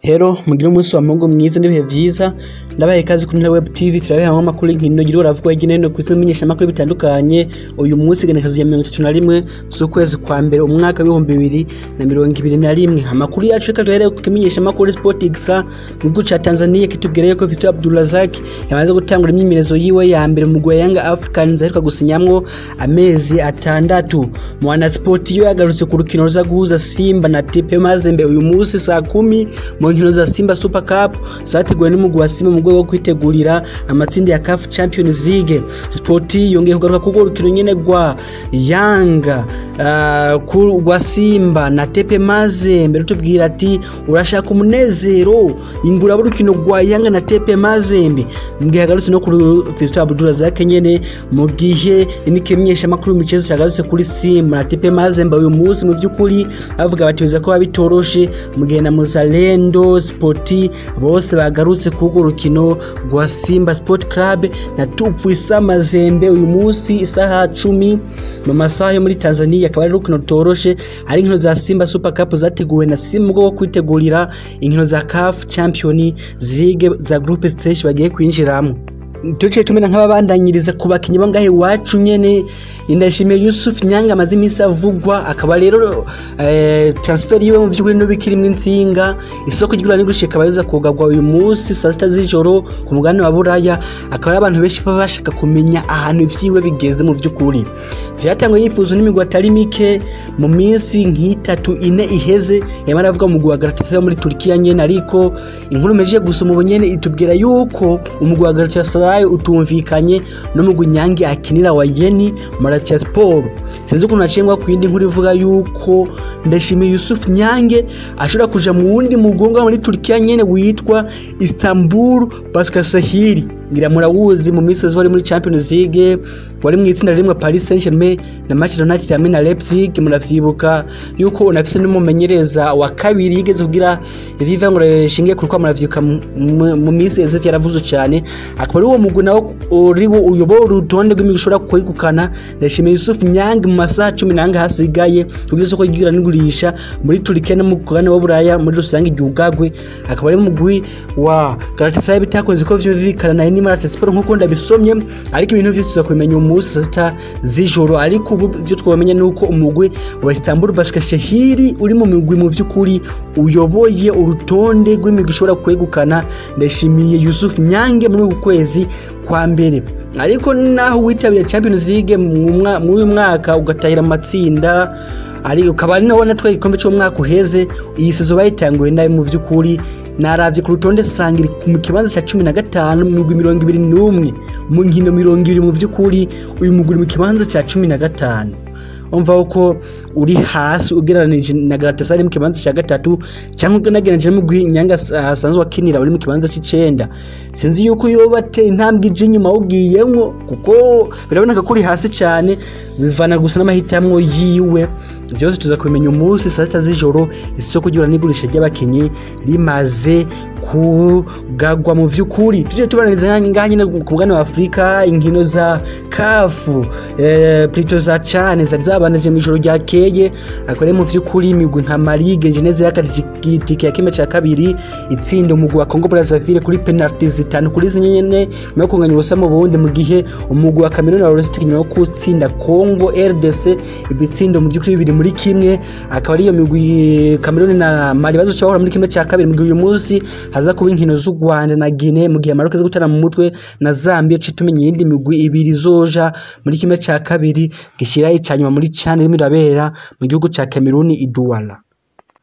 Hero mugire umunsi wa Mungu mwiza n'ibihe vyiza. Ndabaye kazi kuri Ntare Web TV, turabe hamwe amakuru y'inkino gira uravugwa hirya no hino kw'isi menyesha amakuru bitandukanye. Uyu munsi igenekerezo ya 31 z'ukwezi kwa mbere umwaka w'2021. Amakuru yacu reka duhere ku kimenyesha amakuru Sport Extra mu gihugu ca Tanzania, kitubwira yuko Fiston Abdulrazak yamaze gutangura imyimenyerezo yiwe ya mbere mu mugwi wa Young Africans aheruka gusinyamwo amezi 6. Mwana Sport yo yagarutse ku rukino ruza guhuza Simba na TP Mazembe uyu munsi saa 10 mu nkino za Simba Super Cup zateguwe n'umugwi wa Simba mu rwego rwo kwitegurira amatsinda ya CAF Champions League. Sport yongeye kugaruka ku rukino nyene rwa Yanga rwa Simba na TP Mazembe, rutubwira ati urashaka umunezero ingura urukino rwa Yanga na TP Mazembe. Mugihe yagarutse no kuri Fiston Abdulrazak nyene, mu gihe n'ikimenyesha makuru michezo cyagarutse kuri Simba na TP Mazembe uyu munsi, mu by'ukuri bavuga bati biza ko bitoroshe, mu gihe na Muzalendo Sport bose bagarutse ku rukino rwa Simba Sport Club na Tupuisa Mazembe uyu munsi isaha 10 mu masaha yo muri Tanzania. Akaba ari rukino rutoroshe, ari inkino za Simba Super Cup zateguwe na Simba rwo kwitegurira inkino za CAF Champions League za groupe stage bagiye kwinjiramo. Tuciye tumena nk'ababandanyiriza ku bakinyi bo ngahe iwacu nyene. Ndashimiye Yusuf Nyanga amaze iminsi avugwa, akaba rero transfer yiwe mu by'ukuri n'ubikirimwe insinga. Isoko ry'igura n'igurisha ikaba riza kugarwa uyu munsi saa 6 z'ijoro ku mugabane wa Buraya. Akaba ari abantu benshi baba bashaka kumenya ahantu ivyiwe bigeze. Mu by'ukuri vyatanguye yifuzo n'imigwi atari mike mu minsi nk'itatu ine iheze, yamara avuga umugwi wa Galatasaray muri Turkiya nyene, ariko inkuru meje gusoma ubu nyene itubwira yuko umugwi wa Galatasaray utumvikanye n'umugwi Nyange akinira wa Yeni Malatyaspor. Sinzi ukuntu nacengwa ku yindi nkuru ivuga yuko Ndashimiye Yusuf Nyange ashobora kuja mu wundi mugongo muri Turkiya nyene witwa Istanbul Basaksehir. Ngira murawuzi, mu minsi wari muri Champions League, wari mu itsinda rimwe Paris Saint-Germain na Manchester United hamwe na Leipzig. Muravyibuka yuko unafise n'umumenyereza wa kabiri yigeze kugira ivivangura rishingiye ku muravyibuka mu minsi iheze yaravuzwe cyane. Akaba ari uwo mugwi nawo uriwo uyobora urutonde rw'imigwi ishobora kwegukana Ndashimiye Yusuf Nyange mu masaha 10 hasigaye kugira isoko ry'igura n'igurisha muri Turkiya no mu mugabane wa Buraya muri rusange igiugagwe. Akaba ari mugwi wa Galatasaray bitakoze ko vyumvikana na Yeni Malatyaspor nkuko ndabisomye, ariko ibintu vyose tuza kubimenya umunsi saa 6 z'ijoro. Ariko ubu ivyo twamenya nuko umugwi wa Istanbul Basaksehir uri mu mugwi mu vy'ukuri uyoboye urutonde rw'imigwi ishobora kwegukana Ndashimiye Yusuf Nyange muri uku kwezi kwa mbere. Ariko naho witabiriye Champions League muri uyu mwaka ugatahira amatsinda, ariko ukaba ari nawe natwe igikombe cy'umwaka uheze, iyi sezo bayitanguye nabi. Mu vy'ukuri naravye ku rutonde sanga iri mu kibanza ca 15 mu migwi 21 mu nkino 20. Mu vy'ukuri uyu mugwi uri mu kibanza ca 15, umva uko uri hasi ugereranije na Galatasaray mu kibanza cya gatatu, cyangwa ugereranije n'umugwi Nyanga asanzwe akinira uri mu kibanza c'icenda. Sinzi yuko yoba ateye intambwe ije inyuma ugiyemwo, kuko biraboneka ko uri hasi cyane. Bivana gusa n'amahitamwo yiwe, byose tuza kubimenya umunsi saa 6 z'ijoro isoko ry'igura n'igurisha ry'abakinyi rimaze kugagwa. Mu vy'ukuri tuje tubananiza ngaha nyene ku mugabane wa Afrika, inkino za CAF plutôt za CHAN zari zabanaje mw'ijoro ryakeye. Akore mu vy'ukuri imigwi nka Mali Gengeneze yakatije itike ya kimwe ca kabiri, itsinda umugwi wa Congo Brazzaville kuri penalty 5-4 nyene nyuma yo kunganya ubusa mu bundi, mu gihe umugwi wa Cameroon wa Logistic nyuma yo gutsinda Congo RDC ibitsindo mu vy'ukuri 2-1. Akaba ari iyo migwi Cameroon na Mali bazoca bahura muri kimwe ca kabiri, mu gihe uyu munsi haza kuba inkino z'u Rwanda na Guinea, mu gihe Maroc iza gutana mu mutwe na Zambia. Citumenya iyindi migwi ibiri izoja muri kimwe ca kabiri gishira icanyuma muri CHAN irimo irabera mu gihugu ca Cameroon i Douala.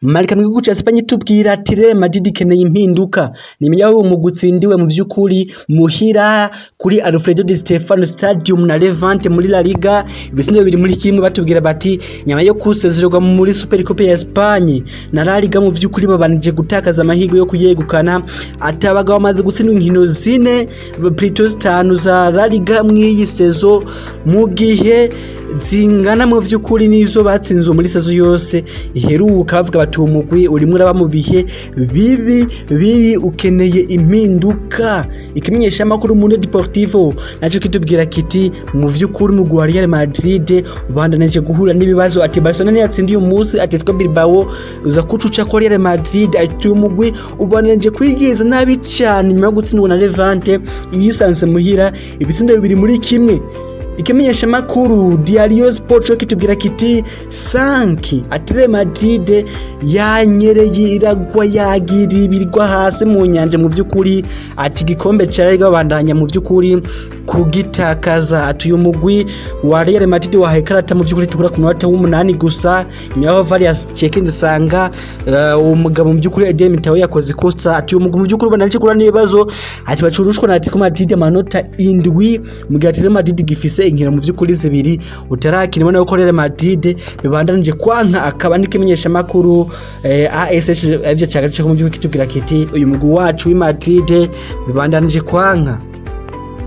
Marca mu gihugu ca Espagne tubwira ati Real Madrid ikeneye impinduka. Nimenya aho umugwi utsindiwe mu vy'ukuri muhira kuri Alfredo Di Stefano Stadium na Levante muri La Liga ibitsindo 2-1. Batubwira bati nyuma yo kusezererwa muri Super Coupe ya Espagne na La Liga, mu vy'ukuri babanije gutakaza amahirwe yo kuyegukana. Ati abagabo bamaze gutsindwa inkino 4 plutôt 5 za La Liga mw'iyi saison, mu gihe zingana mu vy'ukuri nizo batsinzwe muri saison yose iheruka. Bavuga bati umugwi urimo uraba mu bihe bibi bibi, ukeneye impinduka. Ikimenyesha makuru Mundo Deportivo naco kitubwira kiti mu vy'ukuri umugwi wa Real Madrid ubandanije guhura n'ibibazo. Ati Barcelona yatsindiye umunsi Atletico Bilbao uza kucuca ko Real Madrid, ati umugwi ubandanije kwigiza nabi cyane nyuma yo gutsindwa na Levante yisanze muhira ibitsindo 2-1. Ikimenyesha makuru Diario Sport kitubwira kiti Sanki ati Real Madrid yanyereye iragwa yagira ibirwa hasi mu nyanja mu vy'ukuri, ati igikombe ca Liga babandanya mu vy'ukuri kugitakaza. Ati uyu mugwi wa Real Madrid wahaye ikarata mu vy'ukuri tukura ku munota w'umunani gusa, nyuma yaho Varias Checkins isanga uwo mugabo mu vy'ukuri Eden Militao yakoze ikosa. Ati uyu mugwi mu vy'ukuri bananice kura n'ibibazo, ati bacurushwa na Atletico Madrid amanota 7 mu gihe Real Madrid gifise inkino mu vy'ukuri 2 utarakina. Ubona ko Real Madrid bibandanije kwanka. Akaba n'ikimenyesha makuru ASH arivyo cagace mu vy'ukuri kitubwira kiti uyu mugwi wacu w'i Madrid bibandanije kwanka.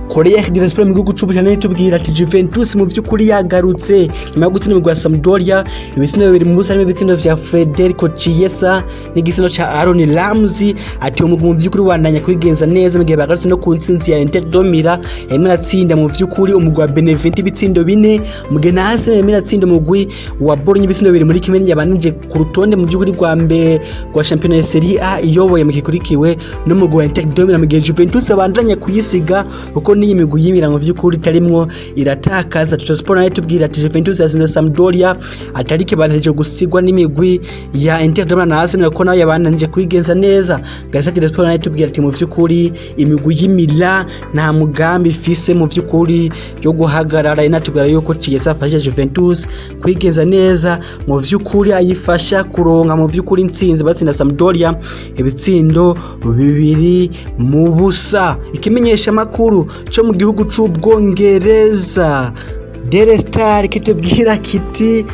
Korea dello Sport mu gihugu c'Ubutaliyani itubwira ati Juventus mu vy'ukuri yagarutse nyuma yo gutsinda umugwi wa Sampdoria ibitsindo 2 mu busa, harimo ibitsindo vya Federico Chiesa n'igitsindo ca Aaron Ramsey. Ati umugwi mu vy'ukuri wandanya kwigenza neza mu gihe bagarutse no ku ntsinzi ya Inter de Milan yarimo iratsinda mu vy'ukuri umugwi wa Benevento ibitsindo 4, mu gihe na Arsenal yarimo iratsinda umugwi wa Bologna ibitsindo 2-1. Yabanije ku rutonde mu vy'ukuri rwa mbere rwa shampiyona ya Serie A iyoboye mu gikurikiwe n'umugwi wa Inter de Milan, mu gihe Juventus abandanya kuyisiga kuko n'iyi migwi y'imirango vy'ukuri itarimwo iratakaza. Tutto Sport nayo tubwira ati Juventus yatsinze Sampdoria atari kibandanije gusigwa n'imigwi ya Inter de Milan na Arsenal ko nayo yabandanije kwigenza neza. Gazzetta dello Sport nayo tubwira ati mu vy'ukuri imigwi y'Imila nta mugambi ifise mu vy'ukuri yo guhagarara. Inatubwira yuko Chiesa afasha Juventus kwigenza neza mu vy'ukuri, ayifasha kuronka mu vy'ukuri intsinzi batsinda Sampdoria ibitsindo 2-0. Ikimenyesha makuru cyo mu gihugu c'Ubwongereza Daily Star kitubwira kiti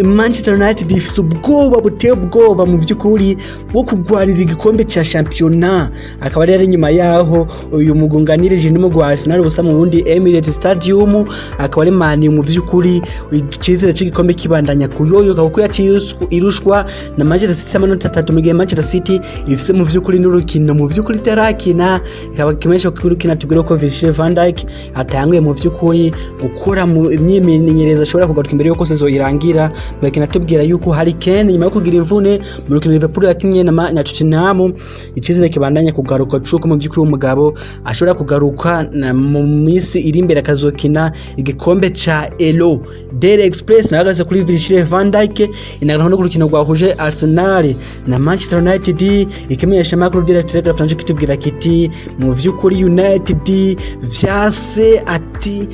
Manchester United ifise ubwoba buteye ubwoba mu vy'ukuri bwo kugwarira igikombe ca shampiyona. Akaba rero inyuma yaho uyu mugunganirije n'umugwi wa Arsenal ubusa mu bundi Emirates Stadium, akaba ari Man U mu vy'ukuri icizere c'igikombe kibandanya kuyoyoka kuko yaciye irushwa na Manchester City amanota 3, mu gihe Manchester City ifise mu vy'ukuri n'urukino mu vy'ukuri itarakina. Ikaba kimesha kurukina tubwira ko Virgil van Dijk atanguye mu vy'ukuri gukora mu imyimenyerezo ashobora kugaruka imbere yuko saison irangira. Bakina tubwira yuko Harry Kane nyuma yo kugira imvune mu rukino Liverpool yakinye na Tottenham, icizere kibandanya kugaruka cuko mu vy'ukuri umugabo ashobora kugaruka mu minsi iri imbere akazokina igikombe ca Euro. Daily Express nahagaze kuri Virgil van Dijk inagaruka no ku rukino rwahuje Arsenal na Manchester United. Ikimenyesha makuru Daily Telegraph naco kitubwira kiti mu vy'ukuri United vyase, ati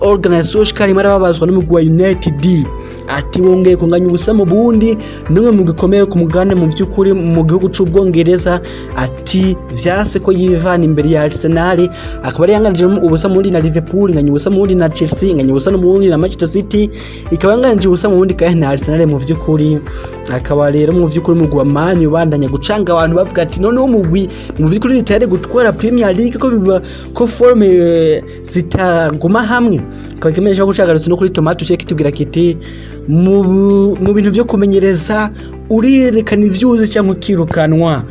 Organized Solskjaer arimo arababazwa n'umugwi wa United, ati wongeye kunganya ubusa mu bundi n'umwe mu gikomeye ku mugabane mu vy'ukuri mu gihugu c'Ubwongereza, ati vyase ko yivana imbere ya Arsenal. Akaba ari yanganije ubusa mu bundi na Liverpool, inganya ubusa mu bundi na Chelsea, inganya ubusa mu bundi na Manchester City, ikaba yanganije ubusa mu bundi kandi na Arsenal mu vy'ukuri. Akaba rero mu vy'ukuri umugwi wa Man U ubandanya gucanga abantu bavuga ati none umugwi mu vy'ukuri ritayari gutwara Premier League ko biba ko forme zitaguma hamwe. Akaba kimenyesha ko cagarutse no kuri Tomato Check kitubwira kiti mu bintu vyo kumenyereza uriyerekana ivyuzi cyangwa ukirukanwa.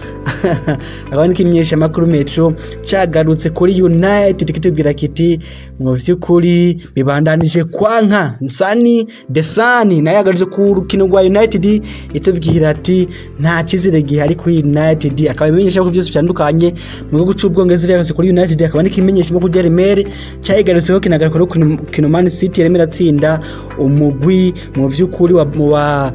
Akaba n'ikimenyesha makuru Metro cagarutse kuri United kitubwira kiti mu vy'ukuri bibandanije kwanka. Sani Desani naye yagarutse ku rukino rwa United itubwira ati nta cyizere gihari kuri United. Akaba imenyesha ko vyose bitandukanye mu gihugu c'Ubwongereza byagase kuri United. Akaba n'ikimenyesha makuru Daily Mail cayigarutseho kinagaruka no kino Man City yarimo iratsinda umugwi mu vy'ukuri wa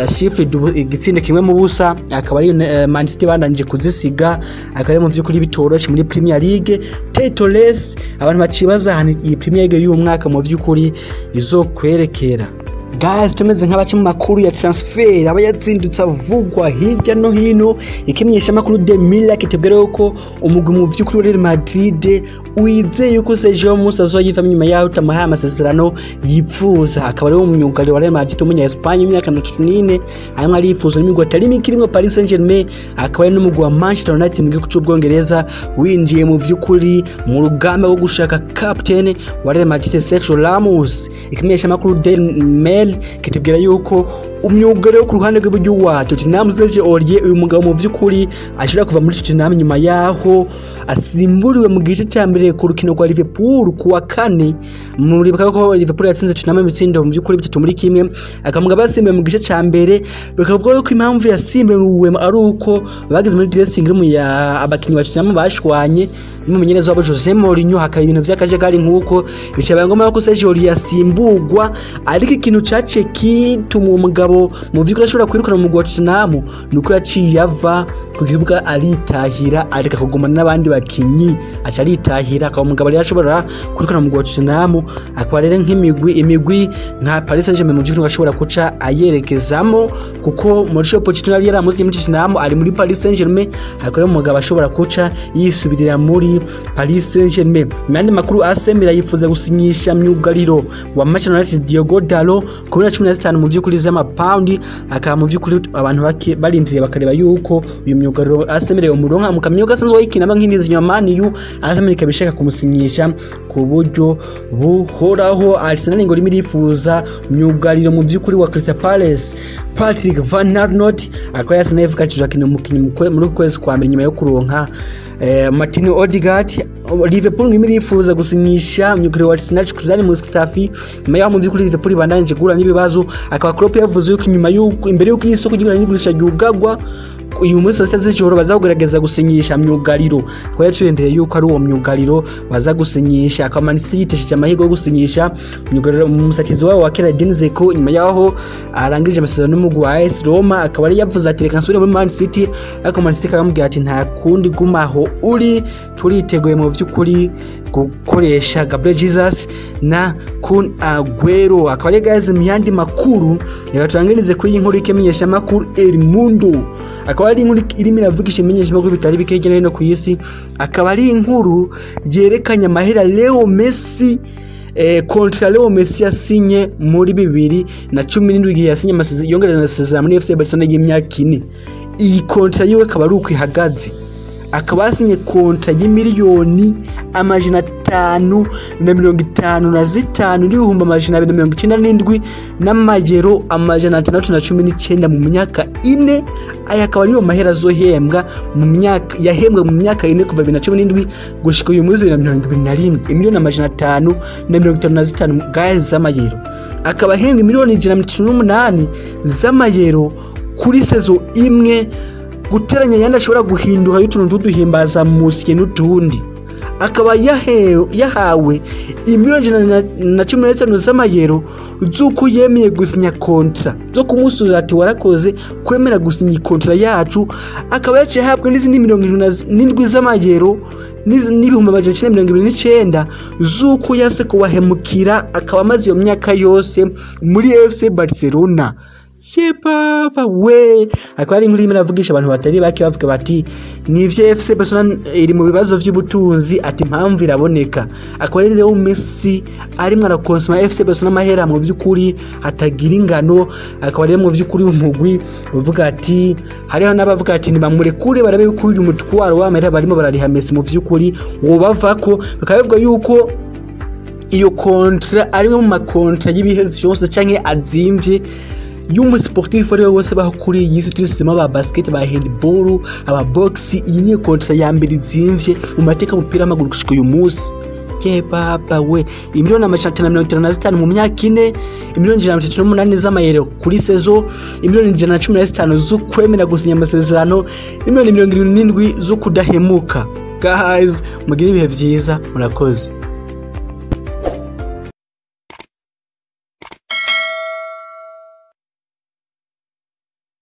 Sheffield igitsinda 1-0. Akaba ari Man City bandanije kuzisiga, akaba ari mu vy'ukuri bitoroshe muri Premier League title race. Abantu bacibaza ahantu iyi Premier League y'uyu mwaka mu vy'ukuri izokwerekera. Guys, tumeze nk'abaca mu makuru ya transfer aba yazindutse avugwa hirya no hino. Ikimenyesha makuru de Mila kitubwira yuko umugwi mu vy'ukuri wa Real Madrid wizeye yuko Sergio Ramos azoyiva nyuma yaho utamuhaye amasezerano yipfuza. Akaba ari umwugariro wa Real Madrid umunya Espagne imyaka 34, arimwo arifuza n'imigwi atari mike irimwo Paris Saint-Germain, akaba ari n'umugwi wa Manchester United mu gihugu c'Ubwongereza winjiye mu vy'ukuri mu rugamba rwo gushaka captain wa Real Madrid Sergio Ramos. Ikimenyesha makuru Daily Mail kitubwira yuko umyugariro ku ruhande rw'iburyo wa Tottenham Serge Aurier, uyu mugabo mu vy'ukuri ashobora kuva muri Tottenham nyuma yaho asimburiwe mu gice cya mbere ku rukino rwa Liverpool ku wa kane. Muribuka ko Liverpool yatsinze Tottenham ibitsindo mu by'ukuri 3-1, akamugabo yasimbuwe mu gice cya mbere. Bakavuga yuko impamvu yasimbuwe ari uko bageze muri dressing room ya abakinyi ba Tottenham bashwanye n'umumenyereza wabo Jose Mourinho, hakaba ibintu vy'akajagari nk'uko bicabaye ngombwa ko Sergio Aurier yasimbugwa. Ariko ikintu cace kituma uwo mugabo mu vy'ukuri ashobora kwirukana mu mugwi wa Tottenham nuko yaciye ava ku kibuga aritahira, areka kugumana n'abandi bakinyi, aca aritahira. Akaba umugabo rero ashobora kwirukana mu mugwi wa Tottenham, akaba rero nk'imigwi imigwi nka Paris Saint-Germain mu vy'ukuri ashobora kuca ayerekezamo, kuko Mauricio Pochettino yari yaramuzinye muri Tottenham ari muri Paris Saint-Germain, akaba rero umugabo ashobora kuca yisubirira muri Paris Saint-Germain. Mu yandi makuru, AC Milan yifuza gusinyisha myugariro wa Manchester United Diogo Dalot ku miliyoni 15 mu vy'ukuri z'amapaundi. Akaba mu vy'ukuri abantu barindiriye bakareba yuko uyu myugariro AC Milan yomuronka mu kamyoga asanzwe ayikina nk'indizi nyuma Man U. AC Milan ikaba ishaka kumusinyisha ku buryo buhoraho. Arsenal ngo irimo irifuza myugariro mu vy'ukuri wa Crystal Palace Patrick Van Aanholt, akaba Arsenal ivuga ati turakina umukinyi muri uku kwezi kwa mbere nyuma yo kuronka Martin Odegaard. Liverpool ngimi irifuza gusinyisha myugariro wa Arsenal Shkodran Mustafi nyuma yaho mu vy'ukuri Liverpool ibandanyije guhura n'ibibazo. Akaba Klopp yavuze yuko inyuma yuko imbere yuko isoko ry'igura n'igurisha ryugagwa uyu munsi saa sita z'ijoro baza kugerageza gusinyisha myugariro, akaba yaturindiriye yuko ari uwo myugariro baza gusinyisha. Akaba Man City yitesheje amahirwe yo gusinyisha myugariro umusatizi wabo wa kera Edin Dzeko nyuma yaho arangije amasezerano n'umugwi wa AS Roma. Akaba yari yavuze ati reka nsubire muri Man City, ariko Man City ikaba yamubwiye ati nta kundi, gumaho uri, turiteguye mu vy'ukuri gukoresha Gabriel Jesus na Kun Aguero. Akaba ari guys mu yandi makuru, reka turangirize kuri iyi nkuru ikimenyesha makuru El Mundo. Akaba ari inkuru irimo iravugisha imenyesha makuru bitari bike hirya no hino ku isi. Akaba ari inkuru yerekanye amahera Leo Messi, kontra Leo Messi yasinye muri 2017 igihe yasinye amasezerano yongereza amasezerano muri FC Barcelona y'imyaka 4. Iyi kontra yiwe akaba ari uko ihagaze, akaba yasinye kontra y'imiliyoni 555 297 n'amayero 619 mu myaka 4. Aya akaba ariyo mahera azohembwa mu myaka yahembwe mu myaka 4 kuva 2017 gushika uyu munsi 2021, imiliyoni 555 guys z'amayero. Akaba ahembwa imiliyoni 138 z'amayero kuri saison imwe, guteranya yandi ashobora guhinduka y'utuntu tuduhimbaza musye n'utundi. Akaba yahawe imiliyoni 115 z'amayero z'uko yemeye gusinya kontra, zo kumusubiza ati warakoze kwemera gusinya kontra yacu. Akaba yaciye ahabwa n'izindi 77 z'amayero n'ibihumbi 929 z'uko yase kubahemukira, akaba amaze iyo myaka yose muri FC Barcelona. Ye baba we, akaba ari inkuru irimo iravugisha abantu batari bake bavuga bati nivyo FC Barcelona iri mu bibazo vy'ubutunzi, ati impamvu iraboneka. Akaba ari Leo Messi arimwo arakonsoma FC Barcelona amahera mu vy'ukuri atagira ingano. Akaba ari mu vy'ukuri umugwi uvuga ati hariho n'abavuga ati nibamurekure barabe yuko uyu mutwaro w'amahera barimo barariha Messi mu vy'ukuri wobavako. Bakaba bavuga yuko iyo kontra ari mu makontra y'ibihe vyose canke azimvye y'umusportif ari we wese baho kuri iyi si turisimo, aba basket, ba handball, aba box. Iyi niyo kontra ya mbere izimvye mu mateka y'umupira w'amaguru gushika uyu munsi. Ye baba we, imiliyoni 555 mu myaka 4, imiliyoni 138 z'amayero kuri saison, imiliyoni 115 zo kwemera gusinya amasezerano, imiliyoni 77 zo kudahemuka. Guys, mugire ibihe vyiza, murakoze.